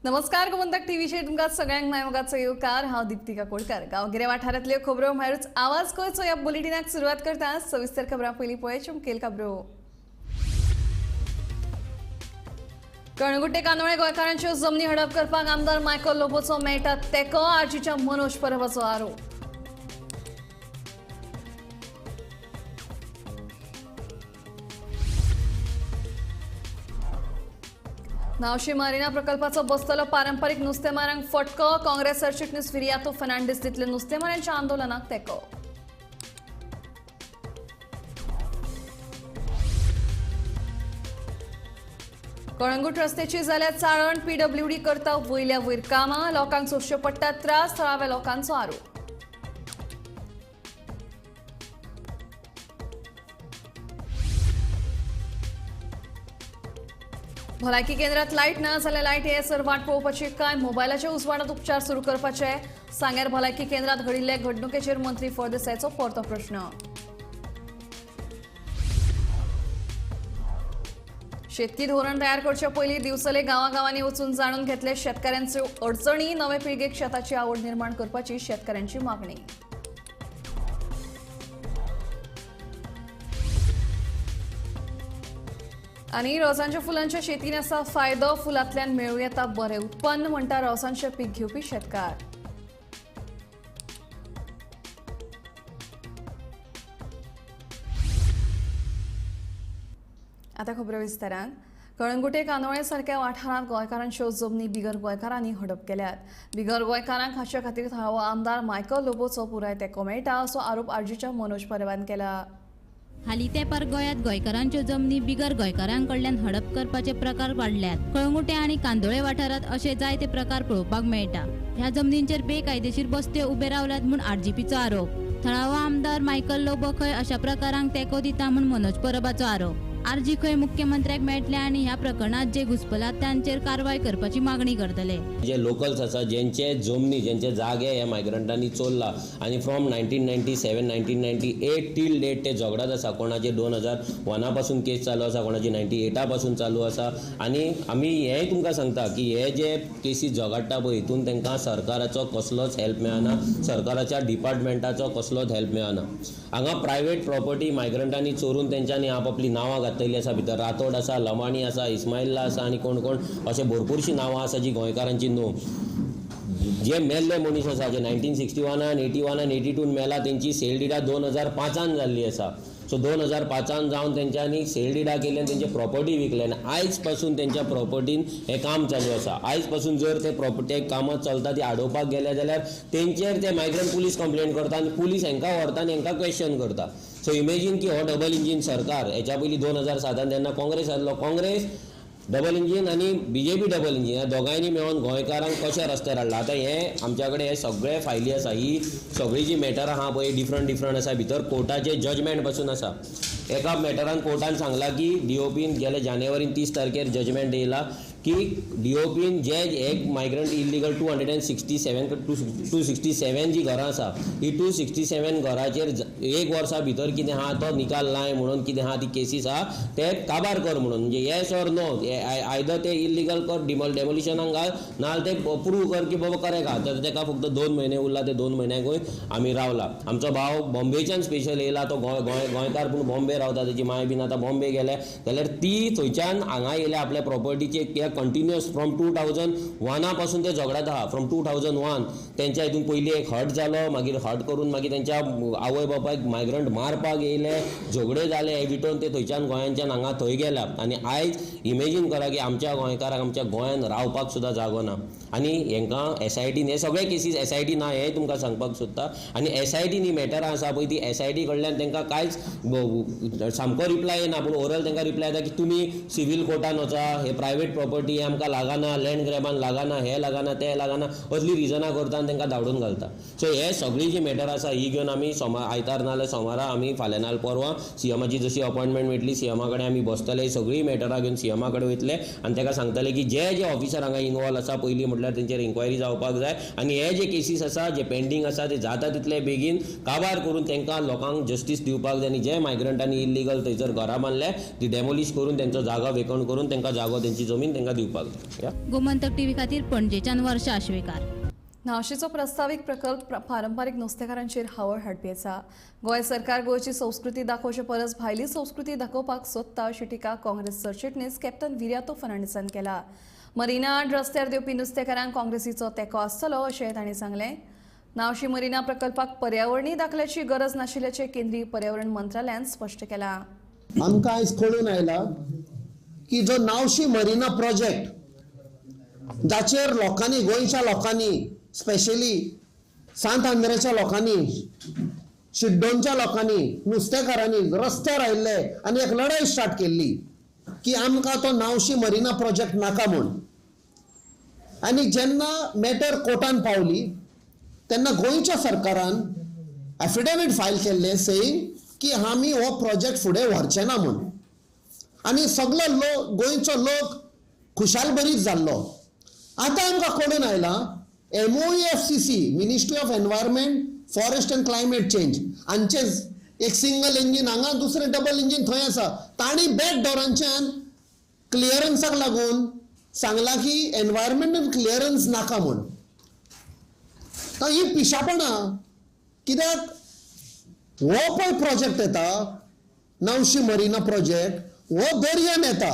नमस्कार, गोमंतक टीव्हीचेर तुमकां सगळ्यांक माय मोगाचो येवकार. हांव दीप्ती काकोडकर. गांवगिऱ्या वाठारांतल्यो खबरो म्हळ्यारूच आवाज गोंयचो ह्या बुलेटिनाक सुरवात करता. सविस्तर खबरां पयलीं पळयात मुखेल खबरो. कळंगुटे कांदोळे गोंयकारांच्यो जमनी हडप करपाक आमदार मायकल लोबोचो मेळटा तेंको, आरजीच्या मनोज परबाचो आरोप. नावशी मारिना प्रकल्पाचो बसतलो पारंपरीक नुस्तेमारांक फटको. काँग्रेस सरचिटणीस विरियातो फर्नांडीस दितले नुस्तेमारांच्या आंदोलनाक तेंको. कळंगूट रस्त्याची जाल्या चाळण, पीडब्ल्यूडी करता वयल्या वयर कामां, लोकांक सोंसच्यो पडटा त्रास, थळाव्या लोकांचो आरोप. भलायकी केंद्रात लायट ना जाल्यार लायट येसर वाट पळोवपाची काय मोबायलाच्या उजवाडात उपचार सुरू करपाचे? सांग्यार भलायकी केंद्रात घडिल्ले घडणुकेचेर मंत्री फळदेसायचो परतो प्रश्न. शेतकी धोरण तयार करचे पयलीं दिवचले गांवागांवांनी वचून जाणून घेतले शेतकाऱ्यांच्यो अडचणी. नवे पिळगेक शेताची आवड निर्माण करपाची शेतकऱ्यांची मागणी. आनी रोजांच्या फुलांच्या शेतीन आसा फायदो, फुलांतल्यान मेळूं येता बरें उत्पन्न, म्हणटा रोजांचें पीक घेवपी शेतकार. आतां खबरो विस्तारान. कळंगुटे कांदोळे सारक्या वाठारांत गोंयकारांच्यो जमनी बिगर गोंयकारांनी हडप केल्यात. बिगर गोंयकारांक हाचे खातीर थळावो आमदार मायकल लोबोचो पुराय तेंको मेळटा असो आरोप आरजीच्या मनोज परबान केला. हालीं तेंपार गोंयांत गोंयकारांच्यो जमनी बिगर गोंयकारां कडल्यान हडप करपाचे प्रकार वाडल्यात. कळंगुटे आनी कांदोळे वाठारांत अशे जायते प्रकार पळोवपाक मेळटा. ह्या जमनींचेर बेकायदेशीर बस्त्यो उबे रावल्यात म्हूण आरजीपीचो आरोप. थळावो आमदार मायकल लोबो खंय अशा प्रकारांक तेंको दिता म्हूण मनोज परबाचो आरोप. आरजी खंय मुख्यमंत्र्याक मेळटले आनी ह्या प्रकरणांत जे घुस्पलात तांचेर कारवाय करपाची मागणी करतले. जे लोकल्स आसा, जेंचे जमनी, जेंचे जागे ह्या मायग्रंटांनी चोरला आनी from 1997, 1998 till date ते झगडत आसा. कोणाचे 2001 पासून केस चालू आसा, कोणाची 98 पासून चालू आसा. आनी आमी हेंय तुमकां सांगता की हे जे केसी झगडटा पळय, हितून तांकां सरकाराचो कसलोच हेल्प मेळना, सरकाराच्या डिपार्टमेंटाचो कसलोच हेल्प मेळना. हांगा प्रायवेट प्रॉपर्टी मायग्रंटांनी चोरून तेंच्यांनी आपआपली नांवां घातलेली आसा. भितर रातोड आसा, लमाणी आसा, इस्माइल्ला आसा आनी कोण कोण अशे भरपूरशीं नांवां आसा जी गोंयकारांची न्हू. जे मेल्ले मनीस आसा, जे 1961, 81, 82 मेला, तेंची सेल डिडा 2005 जाल्ली आसा. सो 2005 जावन तेंच्यांनी सेल डिडा केली आनी तेंचे प्रॉपर्टी विकले आनी आयज पासून तेंच्या प्रॉपर्टीन हें काम चालू आसा. आयज पासून जर ते प्रॉपर्टी कामां चलता ती आडोवपाक गेले जाल्यार तेंचेर ते मायग्रंट पुलीस कंप्लेन करता आनी पुलीस हेंकां व्हरता आनी हेंकां क्वेश्चन करता. सो इमेजीन की हो डबल इंजीन सरकार, हेच्या पयलीं 2007 जेन्ना काँग्रेस आसलो, काँग्रेस डबल इंजीन आनी बीजेपी डबल इंजीन, ह्या दोगांयनी मेळोन गोंयकारांक कशें रस्त्यार हाडला. आतां हे आमच्या कडेन हे सगळे फायली आसा. ही सगळी जी मॅटरां आहा पळय, डिफरंट डिफरंट आसा. भितर कोर्टाचे जजमेंट पासून आसा. एका मॅटरान कोर्टान सांगलां की डीओपीन गेले जानेवारीन 30 तारखेर जजमेंट येयला की डीओपीन जे एक मायग्रंट इलिगल 267, 267 जी घरां आसा, ही 267 घराचेर एक वर्सा भितर कितें आहा तो निकाल लाय म्हणून, कितें आहा ती केसीस आहा ते काबार कर म्हणून. म्हणजे येस ऑर नो, आयदर ते इलिगल कर, डेमोलिशनाक घाल, नाजाल्यार ते प्रूव कर की बाबा करेक्ट आहा. तर तेका फक्त 2 म्हयने उरला, ते 2 म्हयन्याकूय आमी रावला. आमचो भाव बॉम्बेच्यान स्पेशल येयला, तो गोंय गोंय गोंयकार पूण बॉम्बे रावता, तेजी माय बीन आतां बॉम्बे गेल्या, जाल्यार ती थंयच्यान हांगा येयल्या आपल्या प्रॉपर्टीचे. कंटिन्युअस फ्रॉम 2001 पासून ते झगडत आहा. फ्रॉम 2001 तेंच्या हितून पयलीं एक हट जालो, मागीर हट करून मागीर तेंच्या आवय बापायक मायग्रंट मारपाक येयले, झगडे जाले, हे विटोवन ते थंयच्यान गोंयांच्यान हांगा थंय गेला. आनी आयज इमेजीन करा की आमच्या गोंयकारांक आमच्या गोंयांत रावपाक सुद्दां जागो ना. आनी हेंकां एसआयटीन हे सगळे केसीस एसआयटी ना हें तुमकां सांगपाक सोदता. आनी एसआयटीन ही मॅटरां आसा पळय, ती एसआयटी कडल्यान तांकां कांयच सामको रिप्लाय येना, पूण ओरल तांकां रिप्लाय येता की तुमी सिवील कोर्टान वचा, हे प्रायवेट प्रॉपर्टी हे आमकां लागना, लँड ग्रॅबान लागना, हें लागना, तें लागना, असली रिजनां करता आनी तांकां धाडून घालता. सो हे सगळी जी मॅटर आसा ही घेवन आमी आयतार नाजाल्यार सोमारा आमी फाल्यां नाजाल्यार परवां सीएमाची जशी अपॉयंटमेंट मेळटली सीएमा कडेन आमी बसतले, सगळी मॅटरां घेवन सीएमा कडेन वयतले आनी ताका सांगतले की जे जे ऑफिसर हांगा इनवॉल्व आसा पयलीं म्हटल्यार तेंचेर इन्क्वायरी जावपाक जाय आनी हे जे केसीस आसा जे पेंडींग आसा ते जाता तितले बेगीन काबार करून तांकां लोकांक जस्टीस दिवपाक जाय आनी जे मायग्रंटांनी मायग्रंटांनी इल्लिगल थंयसर घरां बांदल्या ती डेमोलिश करून तेंचो जागो वेकंट करून तांकां जागो तेंची जमीन तांकां दिवपाक जाय. गोमंतक टीव्ही खातीर पणजेच्यान वर्षा आश्वेकार. नावशीचो प्रस्तावीत प्रकल्प पारंपारीक नुस्तेकारांचेर हावळ हाडपी आसा. गोंय सरकार गोंयची संस्कृती दाखोवचे परस भायली संस्कृती दाखोवपाक सोदता अशी टिका काँग्रेस सरचिटणीस कॅप्टन विर्यातो फर्नांडीसान केला. मरिना आड रस्त्यार देंवपी नुस्तेकारांक काँग्रेसीचो तेंको आसतलो अशें तांणी सांगलें. नावशी मरिना प्रकल्पाक पर्यावरणीय दाखल्याची गरज नाशिल्ल्याचें केंद्रीय पर्यावरण मंत्रालयान स्पश्ट केलां. आमकां आयज कळून आयला की जो नावशी मरिना प्रोजेक्ट जाचेर लोकांनी, गोंयच्या लोकांनी, स्पेशली सांत आंद्रेच्या लोकांनी, शिड्डोनच्या लोकांनी, नुस्तेकारांनी रस्त्यार आयिल्ले आनी एक लढाई स्टार्ट केल्ली की आमकां तो नावशी मरिना प्रोजेक्ट नाका म्हूण. आनी जेन्ना मॅटर कोर्टान पावली तेन्ना गोंयच्या सरकारान एफिडेवीट फायल केल्लें सेईंग की आमी हो प्रोजेक्ट फुडें व्हरचे ना म्हूण. आनी सगलो लोक, गोंयचो लोक खुशालभरीत जाल्लो. आतां आमकां कळून आयलां MOEFCC, ministry of environment forest and climate change, हांचे एक सिंगल इंजीन हांगा, दुसरें डबल इंजीन थंय आसा. तांणी बॅक डोरांच्यान क्लियरन्साक लागून सांगलां की एनवायरमेंटल क्लियरन्स नाका म्हूण. ही पिशापणां. कित्याक हो पळय प्रोजेक्ट येता नावशी मरिना प्रोजेक्ट, हो दर्यान येता,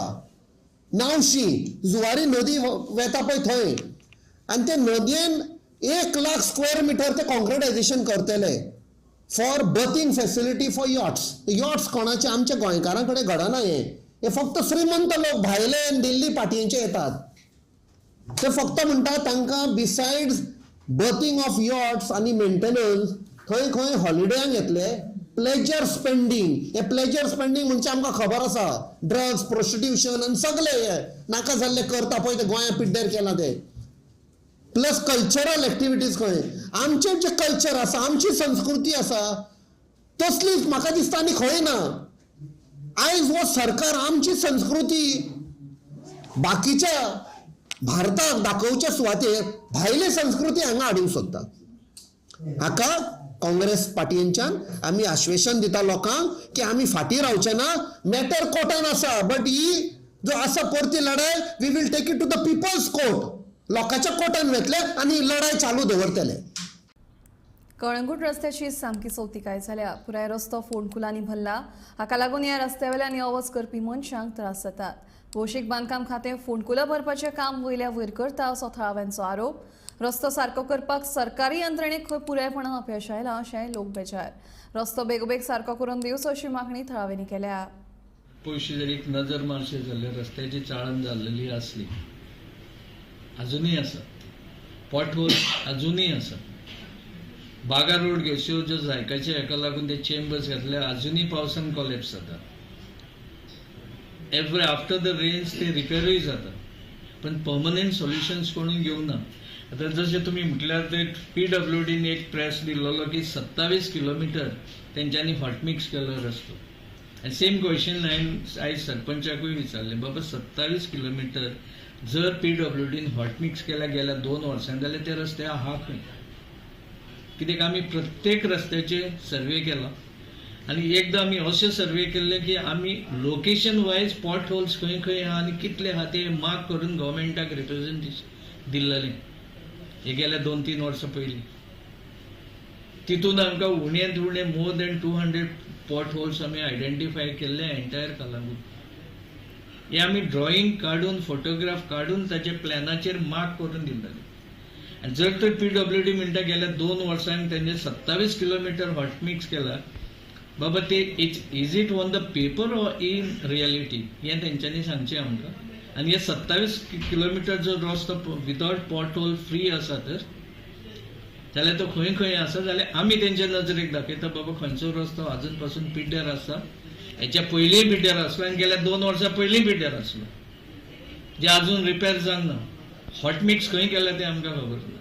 नावशी जुवारी नदी वेता पळय थंय, आनी ते नदयेन 1 लाख स्क्वेअर मिटर ते कॉन्क्रिटायझेशन करतले for berthing facility for yachts. Yachts कोणाचे? आमच्या गोंयकारां कडेन घडना हें. हे फक्त श्रीमंत लोक भायले आनी दिल्ली पाटयेंचे येतात. ते फक्त म्हणटा तांकां बिसायड्स बर्थींग ऑफ यॉट्स आनी मेंटेनन्स खंय खंय हॉलिडेयांक येतले, प्लेजर स्पेंडींग. हे प्लेजर स्पेंडींग म्हणजे आमकां खबर आसा, ड्रग्स, प्रोस्टिट्यूशन आनी सगळे हे नाका जाल्ले करता पळय ते गोंया पिड्ड्यार केलां ते. प्लस कल्चरल एक्टिविटीज, खंय आमचें जें कल्चर आसा, आमची संस्कृती आसा तसलीच म्हाका दिसता आनी खंय ना. आयज हो सरकार आमची संस्कृती बाकीच्या भारताक दाखोवच्या सुवातेर भायली संस्कृती हांगा हाडूंक सोदता. हाका काँग्रेस पार्टींच्यान आमी आश्वेसन दिता लोकांक की आमी फाटीं रावचे ना. मॅटर कोर्टान आसा, बट he जो आसा परती लढाय we will take it to the people's court. लोकांच्या कोर्टान वेतले आनी लढाय चालू दवरतले. कळंगूट रस्त्याची सामकी सोवतिकाय जाल्या. पुराय रस्तो फोंडकुलांनी भरला. हाका लागून ह्या रस्त्या वयल्यान यो वच करपी मनशांक त्रास जातात. भौशीक बांदकाम खातें फोंडकुलां भरपाचें काम वयल्या वयर करता असो थळाव्यांचो आरोप. रस्तो सारको करपाक सरकारी यंत्रणेक खंय पुरायपणान अपयश आयलां अशें लोक बेजार. रस्तो बेगोबेग सारको करून दिवचो अशी मागणी थळाव्यांनी केल्या. पयशे जर एक नजर मारशी जाल्यार रस्त्याची चाळण जाल्लेली आसली, अजूनय आसा, पॉटहोल अजूनय आसा. बागा रोड घेवच्यो ज्यो जायकाचे हेका लागून ते चेंबर्स घातले, अजूनय पावसान कॉलेप्स जाता. एवरी आफ्टर the rains ते रिपेरूय जाता, पण पर्मनंट सोल्युशन्स कोणूय घेवंक ना. आतां जशें तुमी म्हटल्यार ते PWDन एक प्रेस दिल्लो की 27 किलोमिटर तेंच्यांनी हॉटमिक्स केलो रस्तो. आनी सेम क्वेश्चन हांवें आयज सरपंचाकूय विचारलें, बाबा 27 किलोमिटर जर PWDन हॉटमिक्स केल्या गेल्या 2 वर्सां जाल्यार ते रस्ते आहा खंय? कित्याक आमी प्रत्येक रस्त्याचे सर्वे केला आनी एकदां आमी अशें सर्वे केल्ले की आमी लोकेशन वायज पॉट होल्स खंय खंय आहा आनी कितले आहा ते मार्क करून गव्हर्मेंटाक रिप्रेजेंटेशन दिल्लेलें हे गेल्या 2-3 वर्सां पयलीं. तितून आमकां उण्यांत उणें मोर दॅन 200 पॉट होल्स आमी आयडेंटिफाय केल्ले एंटायर कलांगूट. हे आमी ड्रॉइंग काडून, फोटोग्राफ काडून ताचे प्लॅनाचेर मार्क करून दिल्लेले. आनी जर तर PWD म्हणटा गेल्या 2 वर्सांक तेंचे 27 किलोमिटर हॉटमिक्स केला, बाबा ते is it on the paper or in reality हें तेंच्यांनी सांगचें आमकां. आनी हे 27 किलोमिटर जो रस्तो विदावट पॉट होल फ्री आसा तर जाल्यार तो खंय खंय आसा जाल्यार आमी तेंच्या नजरेक दाखयता बाबा खंयचो रस्तो अजून पासून पिड्ड्यार आसा, हेच्या पयलींय पिड्ड्यार आसलो आनी गेल्या 2 वर्सां पयलीं पिड्ड्यार आसलो, जे अजून रिपेर जावंक ना. हॉटमिक्स खंय केल्या तें आमकां खबर ना.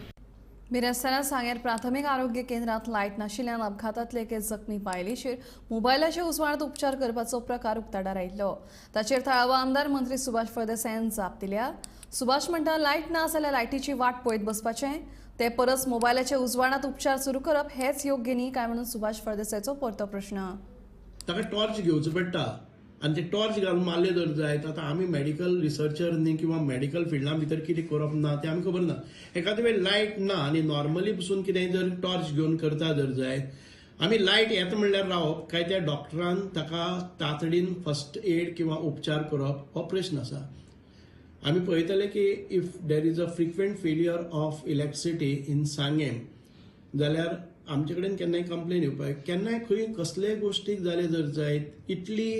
बिरेस्तारा सांगेर प्राथमीक आरोग्य केंद्रात लायट नाशिल्ल्यान अपघातांतले एके जखमी बायलेचेर मोबायलाच्या उजवाडांत उपचार करपाचो प्रकार उक्ताडार आयिल्लो. ताचेर थळावो आमदार मंत्री सुभाष फळदेसायान जाप दिल्या. सुभाष म्हणटा, लायट ना जाल्यार लायटीची वाट पळयत बसपाचें, ते परस मोबायलाच्या उजवाडांत उपचार सुरू करप हेच योग्य न्ही काय म्हणून सुभाष फळदेसायाचो परतो प्रश्न. ताका टॉर्च घेवचो पडटा आनी ते टॉर्च घालून मारले जर जायत आतां आमी मेडिकल रिसर्चर न्ही किंवा मेडिकल फिल्डा भितर कितें करप ना तें आमकां खबर ना. एखादे वेळ लायट ना आनी नॉर्मली पसून कितेंय जर टॉर्च घेवन करता जर जायत आमी लायट येता म्हणल्यार रावप काय त्या डॉक्टरान ताका तातडीन फर्स्ट एड किंवा उपचार करप हो प्रश्न आसा. आमी पळयतले की if there is a frequent failure of electricity in Sanguem जाल्यार आमचे कडेन केन्नाय कंप्लेन येवपाक केन्नाय खंय कसलेय गोश्टीक जाले जर जायत इतली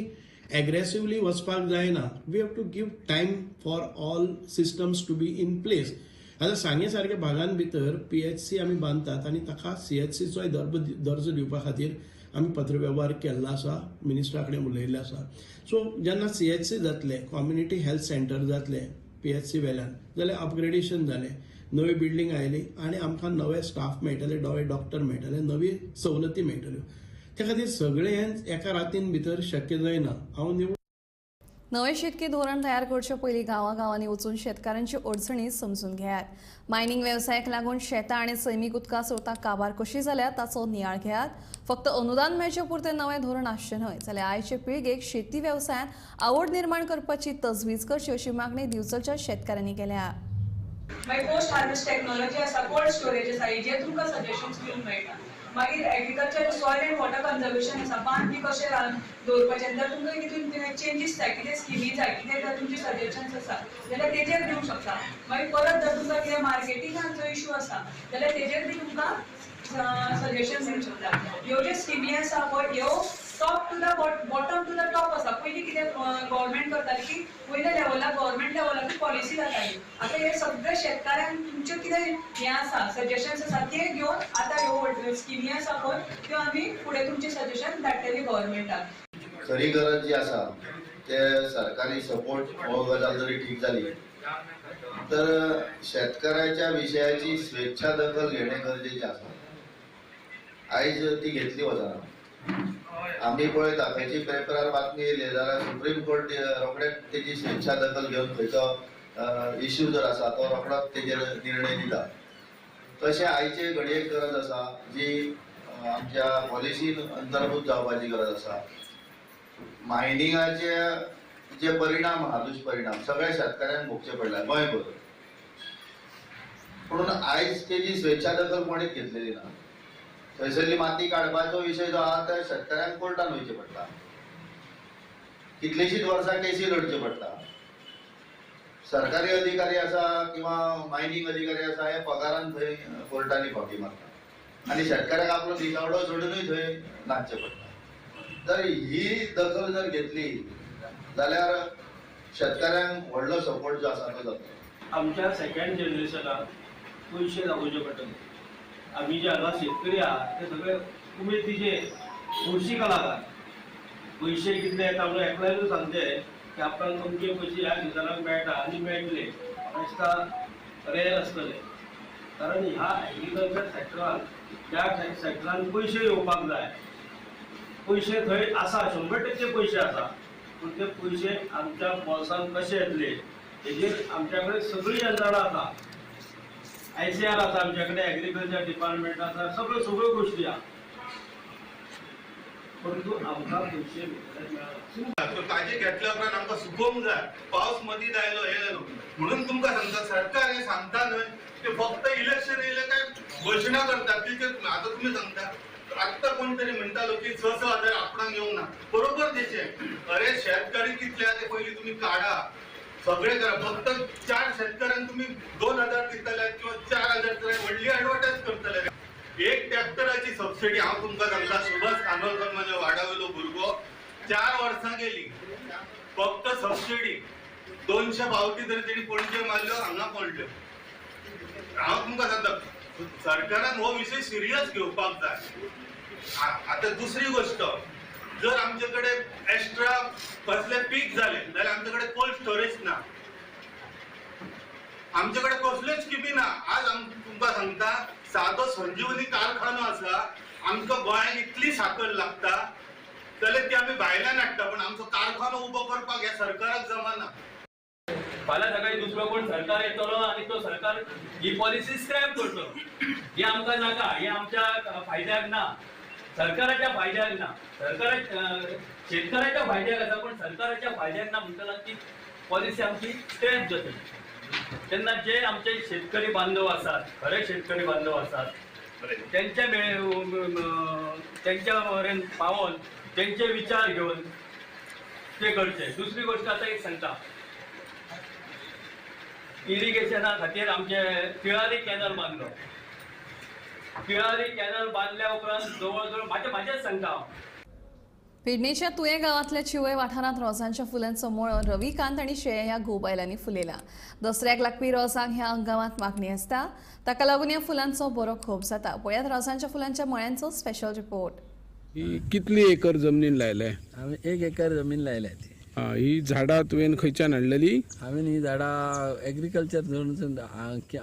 एग्रेसिवली वचपाक जायना. We have to give time for all systems to be in place. आतां सांगे सारक्या भागान भितर PHC आमी बांदतात आनी ताका CHCचोय दर्जो दिवपा खातीर आमी पत्रवेव्हार केल्लो आसा, मिनिस्टरा कडेन उलयल्लें आसा. सो जेन्ना CHC जातले, कम्युनिटी हेल्थ सेंटर जातले PHC वेल्यान जाल्यार अपग्रेडेशन जालें, नवी बिल्डींग आयली आनी आमकां नवे स्टाफ मेळटले, नवे डॉक्टर मेळटले, नवी सवलती मेळटल्यो. त्या खातीर सगळें एका रातीन भितर शक्य जायना. हांव नवे शेतकी धोरण तयार करचे पयलीं गांवागांवांनी वचून शेतकारांची अडचणी समजून घेयात. मायनिंग वेवसायाक लागून शेतां आनी सैमीक उदका स्रोतां काबार कशी जाल्यात ताचो नियाळ घेयात. फक्त अनुदान मेळचे पुरतें नवें धोरण आसचें न्हय, जाल्यार आयचे पिळगेक शेती वेवसायांत आवड निर्माण करपाची तजवीज करची अशी मागणी दिवचलच्या शेतकारांनी केल्या. मागीर पोस्ट हार्वेस्ट टेक्नॉलॉजी आसा, कोल्ड स्टोरेज आसा, हेजेर तुमकां सजेशन्स दिवंक मेळटा. मागीर agriculture soil and water conservation आसा, बांद बी कशें दवरपाचें, जर तुमकां कितें चेंजीस जाय, कितें स्किमी जाय, कितें जर तुमचे सजेशन्स आसा जाल्यार तेजेर दिवंक शकता. मागीर परत जर तुमकां कितें मार्केटिंगाचो इशू आसा जाल्यार तेजेर बी तुमकां सजेशन्स दिवंक शकता. ह्यो ज्यो स्किमी आसा पळय ह्यो top to the bottom to the top आसा. पयलीं कितें गव्हर्मेंट करताली की वयल्या लेवलाक गव्हर्मेंट लेवलाकूच पॉलिसी जाताली. आतां हे सगळे शेतकाऱ्यांक तुमचें कितें हें आसा सजेशन्स आसा ते घेवन आतां ह्यो स्किमी आसा पळय त्यो आमी फुडें तुमचें सजेशन धाडटली गव्हर्मेंटाक. खरी गरज जी आसा ते सरकारी सपोर्ट हो गजाल जरी ठीक जाली तर शेतकऱ्याच्या विशयाची स्वेच्छा दखल घेणे गरजेचें आसा. आयज ती घेतली वचना. आमी पळयता खंयची पेपरार बातमी येयली जाल्यार सुप्रीम कोर्ट रोखडेच तेजी स्वेच्छा दखल घेवन खंयचो इश्यू जर आसा तो रोखडोच तेजेर निर्णय दिता. तशें आयचे घडयेक गरज आसा जी आमच्या पॉलिसीन अंतर्भूत जावपाची गरज आसा. मायनिंगाचे जे परिणाम आहा दुष्परिणाम सगळ्या शेतकऱ्यांक भोगचे पडला गोंयभर, पूण आयज तेजी स्वेच्छा दखल कोणीच घेतलेली ना. थंयसरली माती काडपाचो विशय जो आहा त्या शेतकऱ्यांक कोर्टान वयचें पडटा, कितलींशींच वर्सां केसी लढच्यो पडटा. सरकारी अधिकारी आसा किंवा मायनिंग अधिकारी आसा हे पगारान थंय कोर्टांनी फावटी मारता आनी शेतकऱ्याक आपलो दिसावडो सोडूनय थंय नाचचें पडटा. तर ही दखल जर घेतली जाल्यार शेतकऱ्यांक व्हडलो सपोर्ट जो आसा तो जातलो. आमच्या सेकंड जनरेशनाक पयशे दाखोवचे पडटले. आमी जे हांगा शेतकरी आहा ते सगळे उमेदीचे खोशी कलाकार. पयशे कितले येता म्हणून एकल्यानूच सांगचे की आपणाक अमके पयशे ह्या सिजनाक मेळटा आनी मेळटले म्हाका दिसता रेर आसतले. कारण ह्या एग्रीकल्चर सॅक्टरान ह्या सॅक्टरान पयशे येवपाक जाय. पयशे थंय आसा, 100% पयशे आसा, पूण ते पयशे आमच्या बोल्सान कशे येतले हेजेर आमच्या कडेन सगळी यंत्रणा आसा. ICR आसा आमच्या कडेन, एग्रीकल्चर डिपार्टमेंट आसा, सगळ्यो सगळ्यो गोश्टी आसा, परंतु आमकां पयशे मेळना. ताजे घेतल्या उपरांत आमकां सुकोवंक जाय, पावस मदीं आयलो हें जालो म्हणून तुमकां सांगता सरकार हें सांगता न्हय ते फक्त इलेक्शन येयलें काय घोशणा करतात. की आतां तुमी सांगता आत्तां कोण तरी म्हणटालो की 6-6 हजार आपणाक येवंक ना, बरोबर तेचें. अरे शेतकरी कितले आहा ते पयलीं तुमी काडा, सगळे करा. फक्त 4 शेतकऱ्यांक तुमी 2,000 दितले किंवा 4,000 दितले, व्हडली एडवर्टायज करतले. एक ट्रॅक्टराची सबसिडी हांव तुमकां सांगता, सुभाष कानोलकर म्हज्या वाड्या वयलो भुरगो 4 वर्सां गेली फक्त सबसिडी 200 पावटी तरी तेणी पणजे मारल्यो, हांगा पडल्यो. हांव तुमकां सांगता सरकारान हो विशय सिरियस घेवपाक जाय. आतां दुसरी गोश्ट, जर आमचे कडेन एक्स्ट्रा कसले पीक जाले जाल्यार आमचे कडेन कोल्ड स्टोरेज ना, आमचे कडेन कसल्योच स्किमी ना. आज तुमकां सांगता सादो संजीवनी कारखानो आसा, आमकां गोंयांत इतली साकर लागता जाल्यार ती आमी भायल्यान हाडटा, पण आमचो कारखानो उबो करपाक ह्या सरकाराक जमाना. फाल्यां सकाळी दुसरो कोण सरकार येतलो आनी तो सरकार ही पॉलिसी स्क्रॅप करतलो. ही आमकां नाका, ही आमच्या फायद्याक ना. सरकाराच्या फायद्याक ना, सरकारा शेतकऱ्याच्या फायद्याक आसा पण सरकाराच्या फायद्याक ना म्हणटना ती पॉलिसी आमची स्ट्रेंथ जातली. तेन्ना जे आमचे शेतकरी बांधव आसात, खरे शेतकरी बांधव आसात, त्यांच्या त्यांच्या मेरेन पावोन त्यांचे विचार घेवन ते करचे. दुसरी गोष्ट आता एक सांगता, इरिगेशना खातीर आमचे तिळारी कॅनल बांदलो. तिळारी कॅनल बांदल्या उपरांत जवळ जवळ म्हाजेच सांगता हांव, पेडणेच्या तुये गांवांतल्या चिवय वाठारांत रोजांच्या फुलांचो मळो रविकांत आनी श्रेया ह्या घोव-बायलांनी फुलयला. दसऱ्याक लागपी रोजांक ह्या गांवांत मागणी आसता, ताका लागून ह्या फुलांचो बरो खोप जाता. पळयात रोजांच्या फुलांच्या मळ्यांचो स्पेशल रिपोर्ट. ही कितली एकर जमनीन लायले? हांवें 1 एकर जमीन लायल्या ती. ही झाडां तुवें खंयच्यान हाडलेली? हांवें ही झाडां एग्रीकल्चर झोनसून,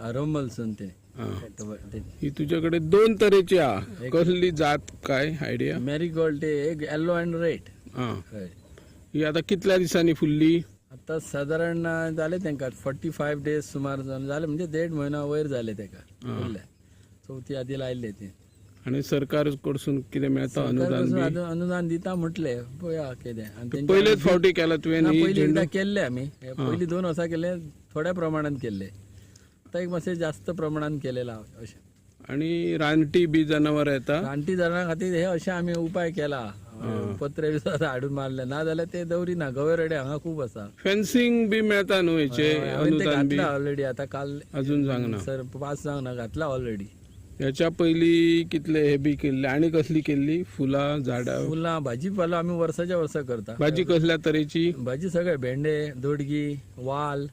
हरमलसून ते. ही तुझ्या कडेन 2 तरेची आहा, कसली जात काय आयडिया? मॅरीगोल्ड ते एक येल्लो अँड रेड. ही आतां कितल्या दिसांनी फुल्ली? आतां सादारण जाले तांकां 45 डेज सुमार जाले, म्हणजे 1.5 म्हयनो वयर जाले ताका फुल्ले. चवथी आदी लायल्ले ते. आनी सरकार कडसून कितें मेळता अनुदान? अनुदान दिता म्हटले, पळया कितें. पयलेच फावटी केला तुवें? पयलीं एकदां केल्ले आमी, पयलीं 2 वर्सां केल्ले, थोड्या प्रमाणान केल्ले. आतां एक मातशें जास्त प्रमाणान केलेला अशें. आनी रानटी बी जनावरां येता? रानटी जनावरां खातीर हे अशें आमी उपाय केला, पत्रे बी हाडून मारले, ना जाल्यार ते दवरिना. गवे रेडे हांगा खूब आसा. फेन्सिंग बी मेळता न्हू हेचे अनुदान बी? ऑलरेडी आतां काल अजून जावंक ना सर, पास जावंक ना, घातला ऑलरेडी. ह्याच्या पयलीं कितले हे बी केल्ले आनी कसली केल्ली फुलां झाडां? फुलां भाजी पालो आमी वर्साच्या वर्सा करता. भाजी कसल्या तरेची? भाजी सगळे भेंडे, दोडगी, वाल,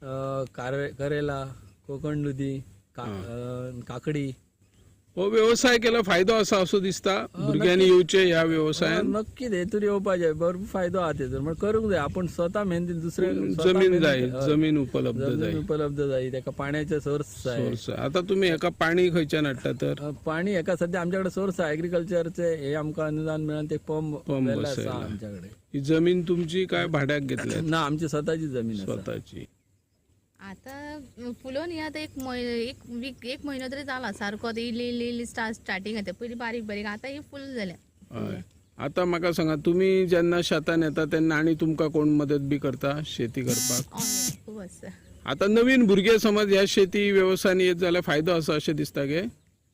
करेला, कोकण दुदी, काकडी. हो वेवसाय केला फायदो आसा असो दिसता भुरग्यांनी येवचे ह्या वेवसायान? नक्की हेतूर येवपा जाय, भरपूर फायदो आहा तेतूर. म्हण करूंक जाय आपूण स्वता मेहनतीन, दुसरे जमीन जाय, जमीन उपलब्ध जाय, उपलब्ध जाय, तेका पाण्याचे सोर्स जाय. आतां तुमी हेका पाणी खंयच्यान हाडटा तर? पाणी हेका सद्या आमच्या कडेन सोर्स आहा, एग्रीकल्चरचे हे आमकां अनुदान मेळून ते पंप आसा आमच्या कडेन. ही जमीन तुमची काय भाड्याक घेतल्या? ना, आमची स्वताची जमीन, स्वताची. आतां फुलोवन ही आतां एक वीक, 1 म्हयनो तरी जाला सारको. आतां इल्ली इल्ली इल्ली स्टार्टींग जाता, पयलीं बारीक बारीक, आतां ही फूल जाल्या. हय. आतां म्हाका सांगा, तुमी जेन्ना शेतान येता तेन्ना आनी तुमकां कोण मदत बी करता शेती करपाक? हय, खूब आसा. आतां नवीन भुरगे समज ह्या शेती वेवसायान येत जाल्यार फायदो आसा अशें दिसता गे?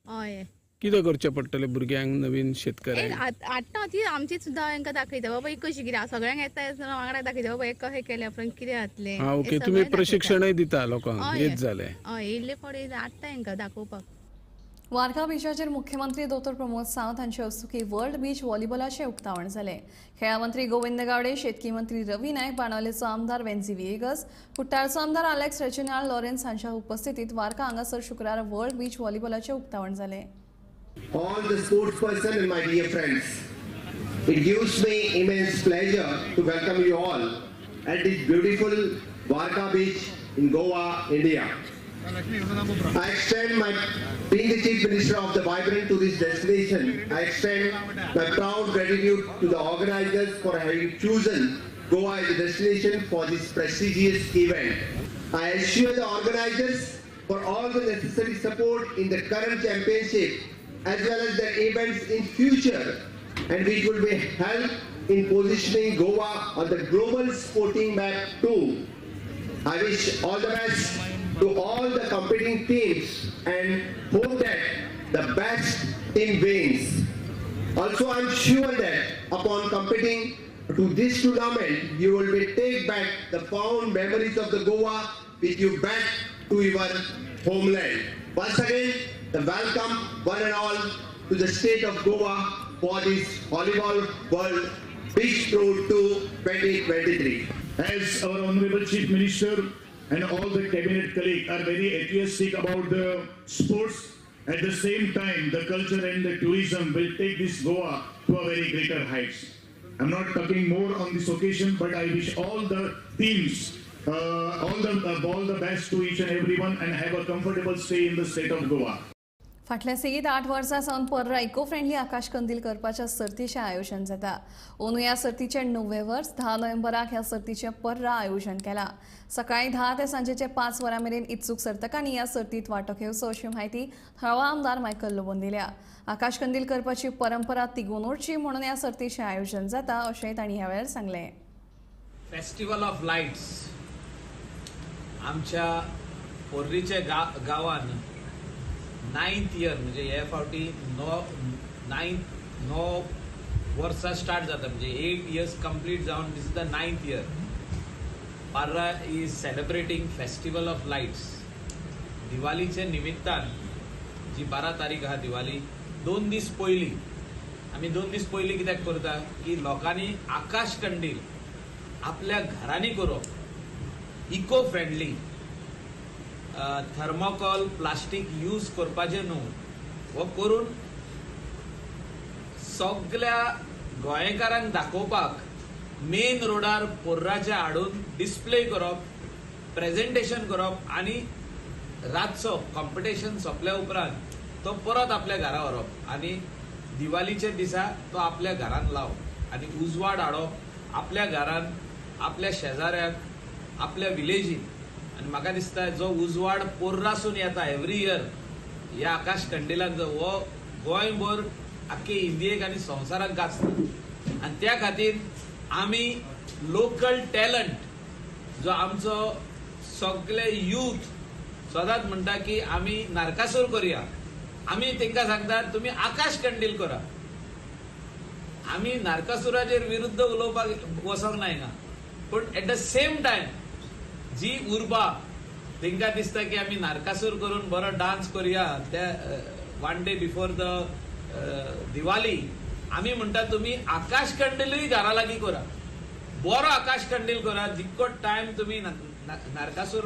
हय. कितें करचें पडटलें भुरग्यांक नवीन शेतकऱ्यांक? हाडटा ती आमची सुद्दां हांकां दाखयता, बाबा ही कशी कितें सगळ्यांक येता वांगडा दाखयता, बाबा हे कशें केलें उपरांत कितें जातलें. आं ओके, तुमी प्रशिक्षणूय दिता लोकांक येत जालें? हय, इल्ले फावटी हाडटा हांकां दाखोवपाक. वार्का बिचाचेर मुख्यमंत्री डॉ प्रमोद सावंत हांचे हस्तुकीं वर्ल्ड बीच व्हॉलीबॉलाचें उक्तावण जालें. खेळां मंत्री गोविंद गावडे, शेतकी मंत्री रवी नायक, बाणावलेचो आमदार वेन्झी व्हिएगस, कुट्टाळचो आमदार आलेक्स रेजिनाल्ड लॉरेन्स हांच्या उपस्थितीत वार्का हांगासर शुक्रारा वर्ल्ड बीच व्हॉलीबॉलाचें उक्तावण जालें. All the sports person and my dear friends, it gives me immense pleasure to welcome you all at this beautiful Varca beach in Goa, India. I extend my, being the Chief Minister of the vibrant tourist destination, I extend my proud gratitude to the organizers for having chosen Goa as a destination for this prestigious event. I assure the organizers for all the necessary support in the current championship as well as the events in future, and which will be help in positioning Goa on the global sporting map too. I wish all the best to all the competing teams and hope that the best team wins. Also, I am sure that upon competing to this tournament, you will be take back the fond memories of the Goa with you back to your homeland. Once again, the welcome one and all to the state of Goa for this Volleyball World Beach Pro 2 2023. As our Honorable Chief Minister and all the cabinet colleagues are very enthusiastic about the sports, at the same time the culture and the tourism will take this Goa to a very greater heights. I'm not talking more on this occasion, but I wish all the teams all the best to each and everyone and have a comfortable stay in the state of Goa. फाटल्या सेगीत 8 वर्सां सावन पर्रा eco friendly आकाश कंदील करपाच्या सर्तीचें आयोजन जाता. अंदू ह्या सर्तीचें 9वें वर्स 10 नोव्हेंबराक ह्या सर्तीचें पर्रा आयोजन केलां. सकाळीं 10 ते सांजेचे 5 वरां मेरेन इत्सूक सर्तकांनी ह्या सर्तींत वांटो घेवचो अशी म्हायती थळावा आमदार मायकल लोबोन दिल्या. आकाश कंदील करपाची परंपरा तिगोवन उरची म्हणून ह्या सर्तीचें आयोजन जाता अशें तांणी ह्या वेळार सांगलें. फेस्टिवल ऑफ लायट्स आमच्या पोर्रीच्या गांवान 9th year म्हणजे हे फावटी 9 वर्सां स्टार्ट जाता, म्हणजे 8 इयर्स कंप्लीट जावन this is the 9th year. Parra is celebrating festival of lights. दिवाळीच्या निमित्तान जी 12 तारीख आहा दिवाळी, 2 दीस पयलीं आमी 2 दीस पयलीं कित्याक करता की लोकांनी आकाश कंदील आपल्या घरांनी करप, eco friendly, thermocol plastic use करपाचें न्हू, हो करून सगल्या गोंयकारांक दाखोवपाक मेन रोडार पोर्राचे हाडून डिस्प्ले करप, प्रेजेंटेशन करप आनी रातचो कॉम्पिटिशन सोंपल्या उपरांत तो परत आपल्या घरा व्हरप आनी दिवाळीच्या दिसा तो आपल्या घरान लावप आनी उजवाड हाडप आपल्या घरान, आपल्या शेजाऱ्याक, आपल्या विलेजीन. आनी म्हाका दिसता जो उजवाड पोर्रासून येता एवरी इयर ह्या आकाश कंडिलांचो हो गोंयभर आख्खे इंडियेक आनी संवसाराक गाजता. आनी त्या खातीर आमी लोकल टॅलंट जो आमचो सगळे यूथ सदांच म्हणटा की आमी नारकासूर करुया, आमी तांकां सांगतात तुमी आकाश कंदील करा. आमी नारकासुराचेर विरुद्ध उलोवपाक वचोंक ना हिंगा, पूण एट the same time जी उर्बा तांकां दिसता की आमी नारकासूर करून बरो डान्स करुया त्या 1 डे बिफोर the Diwali, आमी म्हणटा तुमी आकाश कंदीलूय घरा लागीं करा, बरो आकाश कंदील करा. जितको टायम तुमी नारकासूर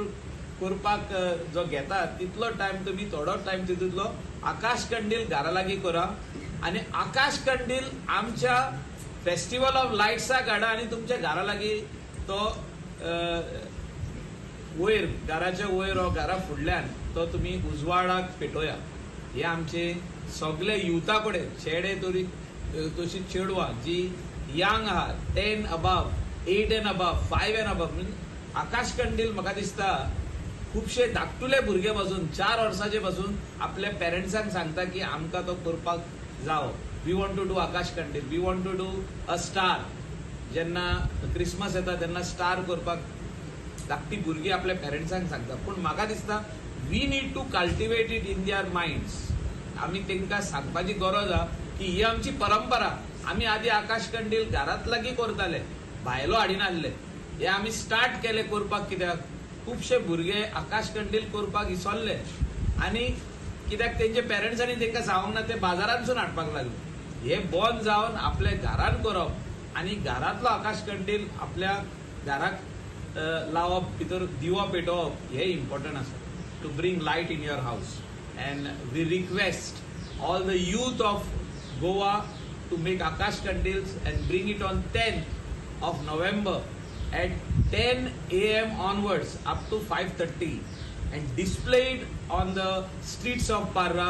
करपाक जो घेता तितलो टायम तुमी थोडो टायम तितूंतलो आकाश कंदील घरा लागीं करा आनी आकाश कंदील आमच्या फेस्टिवल ऑफ लायट्साक हाडा आनी तुमच्या घरा लागीं तो वयर घराच्या वयर हो घरा फुडल्यान तो तुमी उजवाडाक पेटोवया. हे आमचे सगळे युथा कडेन चेडे तरी तशी चेडवां जी यंग आहा 10 above, 8 and above, 5 and above, आकाश कंदील म्हाका दिसता खुबशे धाकटुले भुरगे पासून 4 वर्सांचे पासून आपल्या पेरंट्सांक सांगता की आमकां तो करपाक जावो, we want to do आकाश कंदील, we want to do a star. जेन्ना क्रिसमस येता तेन्ना स्टार करपाक धाकटी भुरगीं आपल्या पेरंट्सांक सांगता. पूण म्हाका दिसता we need to cultivate it in their minds. आमी तांकां सांगपाची गरज आहा की ही आमची परंपरा. आमी आदी आकाश कंदील घरांत लागीं करताले, भायलो हाडिनासले. हे आमी स्टार्ट केले करपाक कित्याक खुबशे भुरगे आकाश कंदील करपाक विसरले आनी कित्याक तेंचे पेरंट्सांनी तांकां सांगूंक ना, ते बाजारांतसून हाडपाक लागले. हे बंद जावन आपल्या घरान करप आनी घरांतलो आकाश कंदील आपल्या घराक लावप, भितर दिवो पेटोवप हे इम्पॉर्टंट आसा to bring light in your house. And we request all the youth of Goa to make Akash Kandils and bring it on 10th of November at 10 a.m. onwards up to 5:30 and display it on the streets of Parra.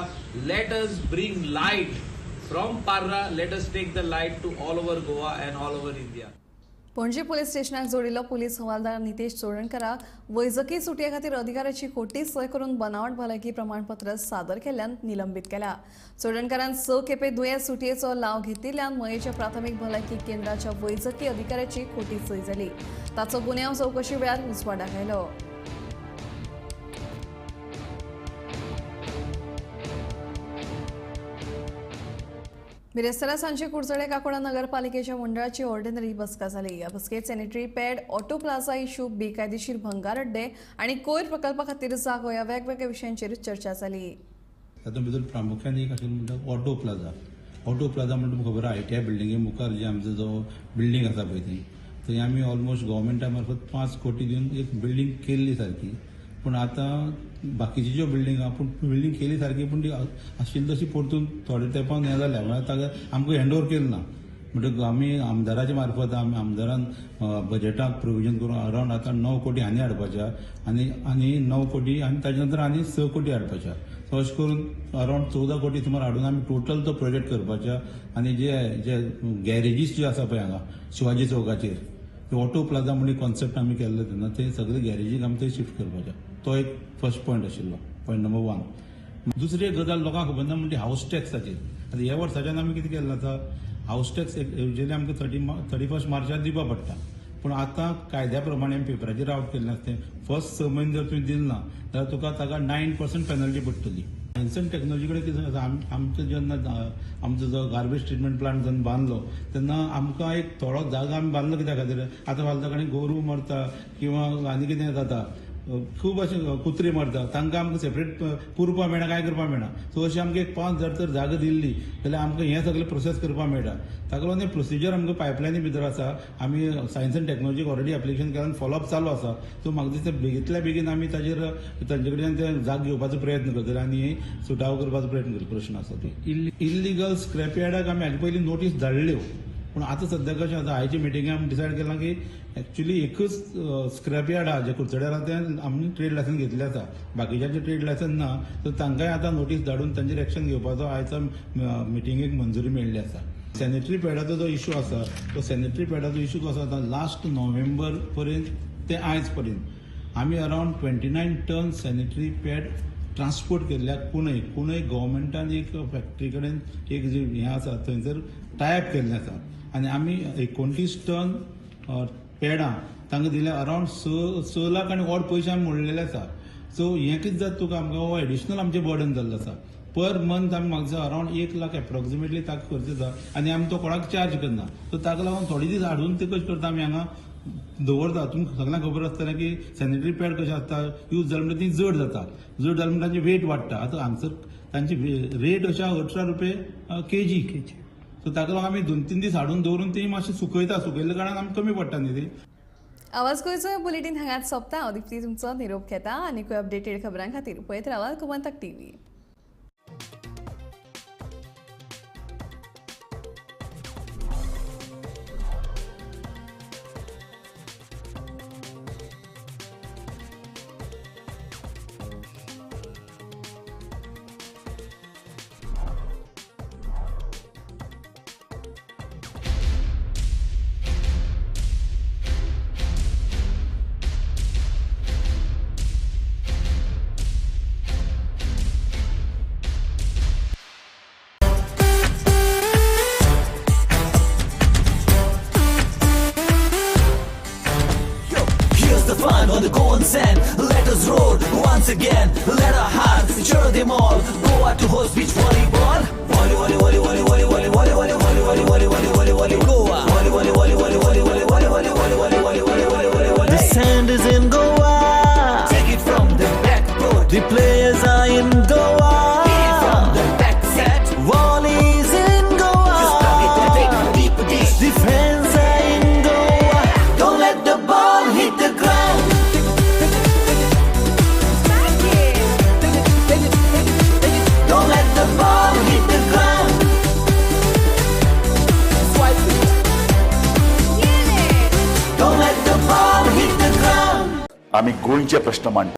Let us bring light from Parra. Let us take the light to all over Goa and all over India. Panaji police स्टेशनाक जोडिल्लो police हवालदार नितेश चोडणकराक वैजकी सुटये खातीर अधिकाऱ्याची खोटी सय करून बनावट भलायकी प्रमाणपत्र सादर केल्ल्यान निलंबीत केला. चोडणकरान 6 खेपे दुयेंत सुटयेचो लाव घेतिल्ल्यान मयेच्या प्राथमीक भलायकी केंद्राच्या वैजकी अधिकाऱ्याची खोटी सय जाली. ताचो गुन्यांव चवकशी वेळार उजवाडाक आयलो. बिरेस्तारा सांजे कुडचडे काकोडा नगरपालिकेच्या मंडळाची ऑर्डिनरी बसका जाली. ह्या बसकेत sanitary pad, auto plaza issue, बेकायदेशीर भंगार अड्डे आनी कोयर प्रकल्पा खातीर जागो ह्या वेगवेगळ्या विशयांचेर चर्चा जाली. तातूंत भितर प्रामुख्यान एक आशिल्लो म्हणटा ऑटो प्लाझा. ऑटो प्लाझा म्हणटा तुमकां खबर आहा, ITI बिल्डिंगे मुखार जे आमचो जो बिल्डींग आसा पळय ती, थंय आमी ऑलमोस्ट गव्हर्मेंटा मार्फत 5 कोटी दिवन एक बिल्डींग केल्ली सारकी. पूण आतां बाकीची ज्यो बिल्डींग आहा, पूण बिल्डींग केली सारकी पूण ती आशिल्ली तशी परतून थोडे तेंपान हें जाल्या, म्हळ्यार ताका आमकां हँड ओवर केलें ना. म्हणटकच आमी आमदाराच्या मार्फत आमी आमदारान बजेटाक प्रोविजन करून अरावंड आतां 9 कोटी आनी हाडपाच्या आनी आनी 9 कोटी आनी ताच्या नंतर आनी 6 कोटी हाडपाच्या. सो अशें करून अरावंड 14 कोटी सुमार हाडून आमी टोटल तो प्रोजेक्ट करपाचे आनी जे जे गॅरेजीस ज्यो आसा पळय हांगा शिवाजी चौकाचेर ऑटो प्लाझा म्हणून कॉन्सेप्ट आमी केल्लो तेन्ना ते सगळे गॅरेजीक आमी थंय शिफ्ट करपाचे. तो एक फर्स्ट पॉयंट आशिल्लो, पॉयंट नंबर 1. दुसरी एक गजाल लोकांक खबर ना म्हणजे हावस टॅक्साचेर. आतां ह्या वर्साच्यान आमी कितें केल्लें आसा, हावस टॅक्स युजली आमकां 31 मार्चाक दिवपा पडटा, पूण आतां कायद्या प्रमाणे आमी पेपराचेर आवट केल्लें आसता तें फर्स्ट 6 म्हयने जर तुवें दिलें ना जाल्यार तुका ताका 9% पेनल्टी पडटली. सायन्स एंड टॅक्नोलॉजी कडेन कितें आसा, आमचो जेन्ना आमचो जो गार्बेज ट्रिटमेंट प्लांट जेन्ना बांदलो तेन्ना आमकां एक थोडो जागा आमी बांदलो कित्या खातीर, आतां फाल्यां कडेन गोरू मरता किंवा आनी कितें जाता, खूब अशे कुत्रे मरता, तांकां आमकां सेपरेट पुरपा मेळना, कांय करपाक मेळना. सो अशें आमकां एक 5,000 तर जागा दिल्ली जाल्यार आमकां हें सगळें प्रोसेस करपाक मेळटा. ताका लागून हें प्रोसिजर आमकां पायपलायनी भितर आसा. आमी सायन्स एंड टॅक्नोलॉजीक ऑलरेडी एप्लिकेशन केलां आनी फॉलोअप चालू आसा. सो म्हाका दिसता बेगींतल्या बेगीन आमी ताजेर तांचे कडल्यान ते जाग घेवपाचो प्रयत्न करतले आनी सुटावो करपाचो प्रयत्न करतले. प्रश्न आसा ती इल्लिगल स्क्रॅप यार्डाक आमी हाजे पयलीं नोटीस धाडल्यो, पूण आतां सद्याक कशें आसा, आयच्या मिटिंगे आमी डिसायड केलां की एक्चुली एकूच स्क्रॅप यार्ड आहा जे कुडचड्यार आहा तें आमी ट्रेड लायसन्स घेतलें आसा, बाकीच्यांचें ट्रेड लायसन्स ना, सो तांकांय आतां नोटीस धाडून तांचेर एक्शन घेवपाचो आयच्या मिटिंगेक मंजुरी मेळ्ळी आसा. सॅनिटरी पॅडाचो जो इशू आसा तो सॅनिटरी पॅडाचो इशू कसो आसा, लास्ट नोव्हेंबर पर्यंत ते आयज पर्यंत आमी around 29 ton sanitary pad transport केल्ल्या कुणय गव्हर्मेंटान एक फॅक्टरी कडेन एक जे हें आसा थंयसर टायप केल्लें आसा आनी आमी 29 टन पेडां तांकां दिल्या, अरावंड 6 लाख आनी ऑड पयशे आमी मोडलेले आसा. सो हें कितें जाता तुका आमकां हो एडिशनल आमचें बर्डन जाल्लो आसा. पर मंथ आमी म्हाका दिसता अरावंड 1 लाख एप्रोक्सिमेटली ताका खर्च येता आनी आमी तो कोणाक चार्ज करना. सो ताका लागून थोडे दीस हाडून ते कशें करता आमी हांगा दवरता. तुमकां सगळ्यांक खबर आसतलें की सॅनिटरी पॅड कशें आसता, यूज जालें म्हणटा ती जड जाता, जड जालें म्हणटा तांची वेट वाडटा. आतां हांगसर तांची रेट अशा 18 रुपये केजी. सो ताका लागून आमी 2-3 दीस हाडून दवरून ती मातशी सुकयता, सुकयल्ल्या कारणान आमकां कमी पडटा न्ही ती. आवाज गोंयचो बुलेटीन हांगाच सोंपता. हांव दीप्ती तुमचो निरोप घेता आनी अपडेटेड खबरां खातीर पळयत रावात Gomantak TV. On the Goan sand, let us roar once again. Let our hearts cheer them all. Goa to host beach volleyball. Volley, volley, volley, volley, volley, volley, volley, volley, volley, volley, volley, volley, volley, volley, Goa. Volley, volley, volley, volley, volley, volley, volley, volley, volley, volley, volley, volley, volley, volley, volley. The sand is in Goa. Take it from the backboard. The players are in Goa. Hit it from the back set. Volley's in Goa. Just plug it and take it deep, deep. The fans are in Goa. Don't let the ball hit the ground. Don't let the ball hit the ground. Swipe it. Don't let the ball hit the ground. आमी गोंयचे प्रश्न मांडटा.